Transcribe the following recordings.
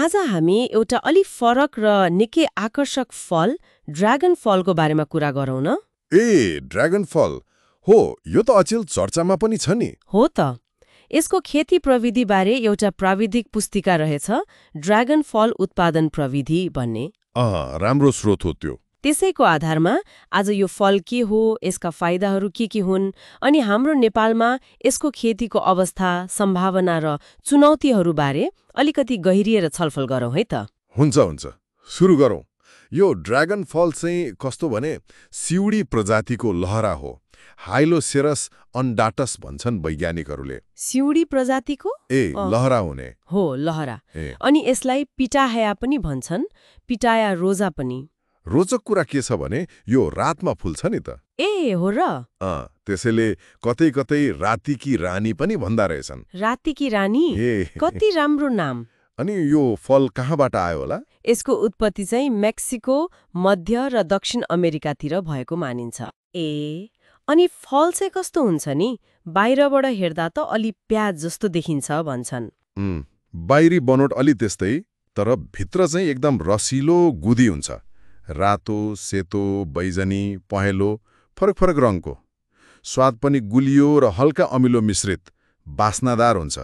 आज हामी एउटा अलि फरक र निकै आकर्षक फल ड्रागन फलको बारेमा कुरा गरौँ न। ड्रागन फल हो, यो त अचेल चर्चामा पनि छ नि। हो त, यसको खेती प्रविधिबारे एउटा प्राविधिक पुस्तिका रहेछ, ड्रागन फल उत्पादन प्रविधि भन्ने। राम्रो स्रोत हो त्यो। त्यसैको आधारमा आज यो फल के हो, यसका फाइदाहरू के हुन्, अनि हाम्रो नेपालमा यसको खेतीको अवस्था, सम्भावना र चुनौतीहरूबारे अलिकति गहिरिएर छलफल गरौँ है त। हुन्छ, सुरु गरौँ। यो ड्रागन फल चाहिँ कस्तो भने सिउडी प्रजातिको लहरा हो। हाइलोसेरस अन्डाटस भन्छन् वैज्ञानिकहरूले। सिउडी प्रजातिको लहरा हुने हो, लहरा। अनि यसलाई पिटाया पनि भन्छन्, पिटाया रोजा पनि। रोचक कुरा के छ भने यो रातमा फुल्छ नि त। हो र? त्यसैले कतै कतै रातीकी रानी पनि भन्दा रहेछन्। रातीकी रानी? कति राम्रो नाम। अनि यो फल कहाँबाट आयो होला? यसको उत्पत्ति चाहिँ मेक्सिको, मध्य र दक्षिण अमेरिकातिर भएको मानिन्छ। अनि फल चाहिँ कस्तो हुन्छ नि, बाहिरबाट हेर्दा त अलि प्याज जस्तो देखिन्छ भन्छन्। बाहिरी बनोट अलि त्यस्तै, तर भित्र चाहिँ एकदम रसिलो गुदी हुन्छ। रातो, सेतो, बैजनी, पहेँलो, फरक फरक रङको। स्वाद पनि गुलियो र हल्का अमिलो मिश्रित, बास्नादार हुन्छ।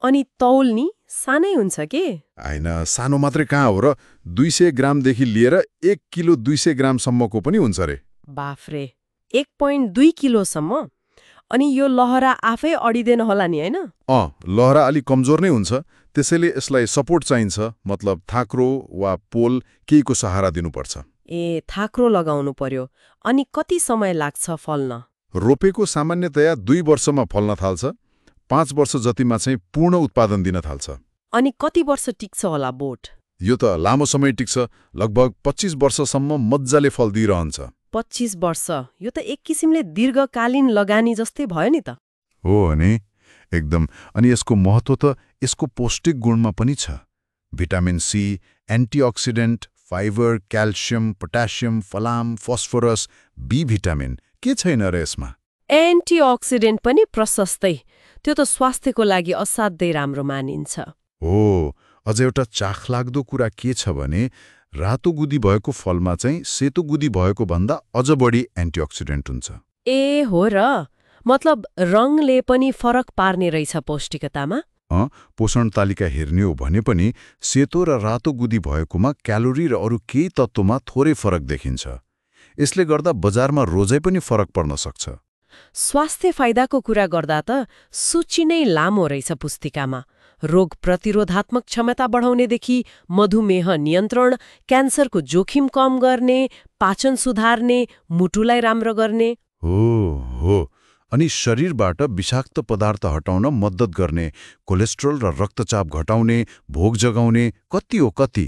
अनि तौल नि सानै हुन्छ के? हैन, सानो मात्रै कहाँ हो र, 200 ग्रामदेखि लिएर 1 किलो 200 ग्रामसम्मको पनि हुन्छ रे। बाफ्रे, 1.2 किलोसम्म? अनि यो लहरा आफै अडिँदैन होला नि, हैन? लहरा अलि कमजोर नै हुन्छ, त्यसैले यसलाई सपोर्ट चाहिन्छ, मतलब थाक्रो वा पोल केहीको सहारा दिनुपर्छ। थाक्रो लगाउनु पर्यो। अनि कति समय लाग्छ फल्न? रोपेको सामान्यतया 2 वर्षमा फल्न थाल्छ, 5 वर्ष जतिमा चाहिँ पूर्ण उत्पादन दिन थाल्छ। अनि कति वर्ष टिक्छ होला बोट? यो त लामो समय टिक्छ, लगभग 25 वर्षसम्म मज्जाले फल दिइरहन्छ। 25 वर्ष, यो त एक किसिमले दीर्घकालीन लगानी जस्तै भयो नि त। हो नि, एकदम। अनि यसको महत्त्व त यसको पौष्टिक गुणमा पनि छ। Vitamin C, antioxidant, fibre, calcium, potassium, फलाम, फस्फोरस, बी भिटामिन, के छैन र यसमा? एन्टिअक्सिडेन्ट पनि प्रशस्तै, त्यो त स्वास्थ्यको लागि असाध्यै राम्रो मानिन्छ। हो, अझ एउटा चाखलाग्दो कुरा के छ भने रातो गुदी भएको फलमा चाहिँ सेतो गुदी भएको भन्दा अझ बढी एन्टिअक्सिडेन्ट हुन्छ। हो र, मतलब रङले पनि फरक पार्ने रहेछ पौष्टिकतामा। पोषण तालिका हेर्ने हो भने पनि सेतो र रातो गुदी भएकोमा क्यालोरी र अरू केही तत्त्वमा थोरै फरक देखिन्छ। यसले गर्दा बजारमा रोजै पनि फरक पर्न सक्छ। स्वास्थ्य फाइदाको कुरा गर्दा त सूची नै लामो रहेछ पुस्तिकामा। रोग प्रतिरोधात्मक क्षमता बढाउनेदेखि मधुमेह नियन्त्रण, क्यान्सरको जोखिम कम गर्ने, पाचन सुधार्ने, मुटुलाई राम्रो गर्ने। हो, अनि शरीरबाट विषाक्त पदार्थ हटाउन मद्दत गर्ने, कोलेस्ट्रोल र रक्तचाप घटाउने, भोक जगाउने, कति हो कति।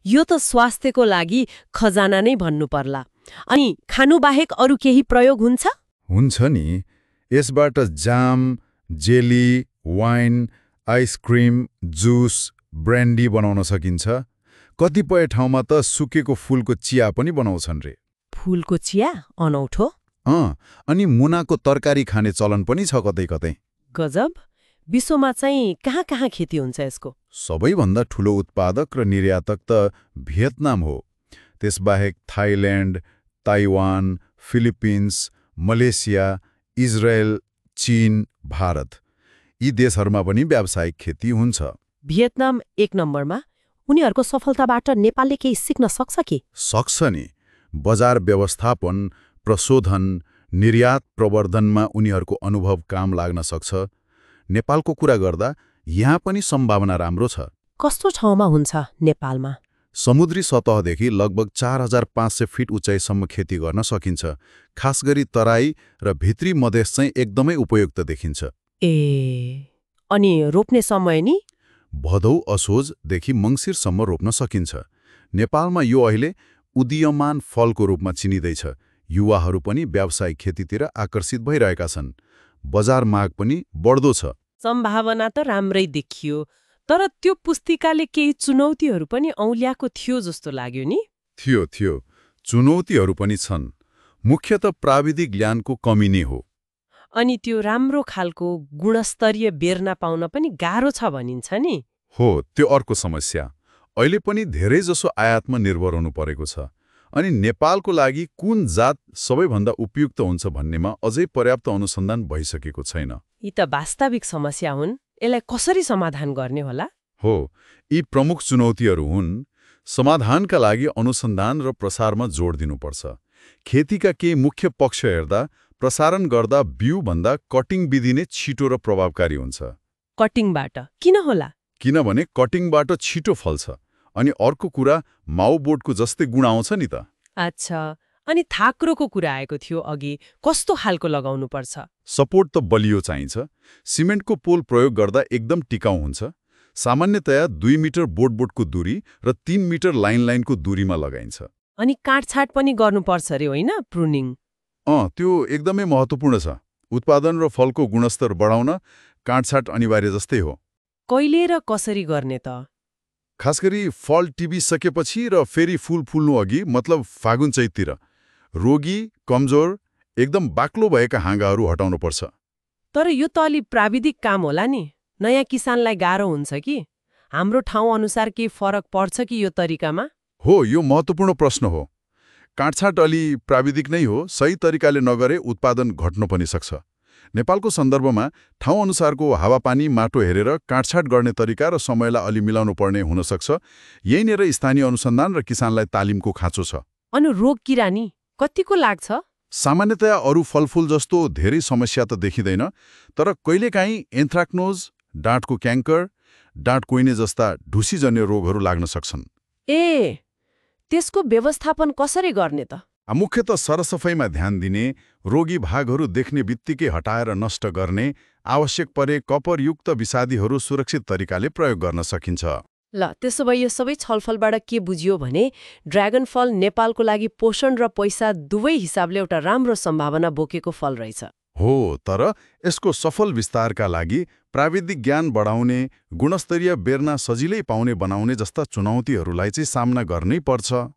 यो त स्वास्थ्यको लागि खजाना नै भन्नु पर्ला। अनि खानुबाहेक अरू केही प्रयोग हुन्छ? हुन्छ नि, यसबाट jam, jelly, wine, ice cream, juice, brandy बनाउन सकिन्छ। कतिपय ठाउँमा त सुकेको फूलको चिया पनि बनाउँछन् रे। फूलको चिया? अनौठो। अनि मुनाको तरकारी खाने चलन पनि छ कतै कतै। गजब। विश्वमा चाहिँ कहाँ कहाँ खेती हुन्छ यसको? सबैभन्दा ठूलो उत्पादक र निर्यातक त भियतनाम हो। त्यसबाहेक Thailand, Taiwan, Philippines, Malaysia, Israel, चीन, भारत, यी देशहरूमा पनि व्यावसायिक खेती हुन्छ। भियतनाम 1 नम्बरमा। उनीहरूको सफलताबाट नेपालले केही सिक्न सक्छ कि? सक्छ नि। बजार व्यवस्थापन, प्रशोधन, निर्यात प्रवर्धनमा उनीहरूको अनुभव काम लाग्न सक्छ। नेपालको कुरा गर्दा यहाँ पनि सम्भावना राम्रो छ। कस्तो ठाउँमा हुन्छ नेपालमा? समुद्री सतहदेखि लगभग 4500 फिट उचाइसम्म खेती गर्न सकिन्छ। खास गरी तराई र भित्री मधेस चाहिँ एकदमै उपयुक्त देखिन्छ। अनि रोप्ने समय नि? भदौ असोजदेखि मङ्सिरसम्म रोप्न सकिन्छ। नेपालमा यो अहिले उदीयमान फलको रूपमा चिनिँदैछ। युवाहरू पनि व्यावसायिक खेतीतिर आकर्षित भइरहेका छन्। बजार माग पनि बढ्दो छ। सम्भावना त राम्रै देखियो, तर त्यो पुस्तिकाले केही चुनौतीहरू पनि औल्याएको थियो जस्तो लाग्यो नि? थियो। चुनौतीहरू पनि छन्। मुख्यतः प्राविधिक ज्ञानको कमी नै हो। अनि त्यो राम्रो खालको गुणस्तरीय बेर्ना पाउन पनि गाह्रो छ भनिन्छ नि? हो, त्यो अर्को समस्या। अहिले पनि धेरैजसो आयातमा निर्भर हुनु परेको छ। अनि नेपालको लागि कुन जात सबैभन्दा उपयुक्त हुन्छ भन्नेमा अझै पर्याप्त अनुसन्धान भइसकेको छैन। यी त वास्तविक समस्या हुन्। यसलाई कसरी समाधान गर्ने होला? हो, यी प्रमुख चुनौतीहरू हुन्। समाधानका लागि अनुसन्धान र प्रसारमा जोड दिनुपर्छ। खेतीका केही मुख्य पक्ष हेर्दा प्रसारण गर्दा बिउभन्दा कटिङ विधि नै छिटो र प्रभावकारी हुन्छ। कटिङबाट किन होला? किनभने कटिङबाट छिटो फल्छ। अनि अर्को कुरा, माउबोटको जस्तै गुण आउँछ नि त। अच्छा, अनि थाक्रोको कुरा आएको थियो अघि, कस्तो खालको लगाउनुपर्छ? सपोर्ट त बलियो चाहिन्छ। सिमेन्टको पोल प्रयोग गर्दा एकदम टिकाउ हुन्छ। सामान्यतया 2 मिटर बोटको दूरी र 3 मिटर लाइनको दूरीमा लगाइन्छ। अनि काटछाट पनि गर्नुपर्छ रे, होइन? प्रुनिङ। त्यो एकदमै महत्त्वपूर्ण छ। उत्पादन र फलको गुणस्तर बढाउन काटछाट अनिवार्य जस्तै हो। कहिले र कसरी गर्ने त? खास गरी फल टिपिसकेपछि र फेरि फूल फुल्नु अघि, मतलब फागुन चैततिर। रोगी, कमजोर, एकदम बाक्लो भएका हाँगाहरू हटाउनुपर्छ। तर यो त अलि प्राविधिक काम होला नि। नयाँ किसानलाई गाह्रो हुन्छ कि? हाम्रो ठाउँ अनुसार केही फरक पर्छ कि यो तरिकामा? हो, यो महत्त्वपूर्ण प्रश्न हो। काटछाट अलि प्राविधिक नै हो। सही तरिकाले नगरे उत्पादन घट्न पनि सक्छ। नेपालको सन्दर्भमा ठाउँ अनुसारको हावापानी, माटो हेरेर काटछाट गर्ने तरिका र समयलाई अलि मिलाउनु पर्ने हुन सक्छ। यहीँनिर स्थानीय अनुसन्धान र किसानलाई तालिमको खाँचो छ। अनि रोग किरानी कतिको लाग्छ? सामान्यतया अरू फलफूल जस्तो धेरै समस्या त देखिँदैन, तर कहिलेकाहीँ एन्थ्राक्नोज, डाँठको क्याङ्कर, डाँठ कुहिने जस्ता ढुसीजन्य रोगहरू लाग्न सक्छन्। ए, त्यसको व्यवस्थापन कसरी गर्ने त? मुख्यतः सरसफाइमा ध्यान दिने, रोगी भागहरू देख्ने बित्तिकै हटाएर नष्ट गर्ने, आवश्यक परे कपरयुक्त विषादीहरू सुरक्षित तरिकाले प्रयोग गर्न सकिन्छ। ल, त्यसो भए यो सबै छलफलबाट के बुझियो भने ड्र्यागन फल नेपालको लागि पोषण र पैसा दुवै हिसाबले एउटा राम्रो सम्भावना बोकेको फल रहेछ। हो, तर यसको सफल विस्तारका लागि प्राविधिक ज्ञान बढाउने, गुणस्तरीय बेर्ना सजिलै पाउने बनाउने जस्ता चुनौतीहरूलाई चाहिँ सामना गर्नै पर्छ।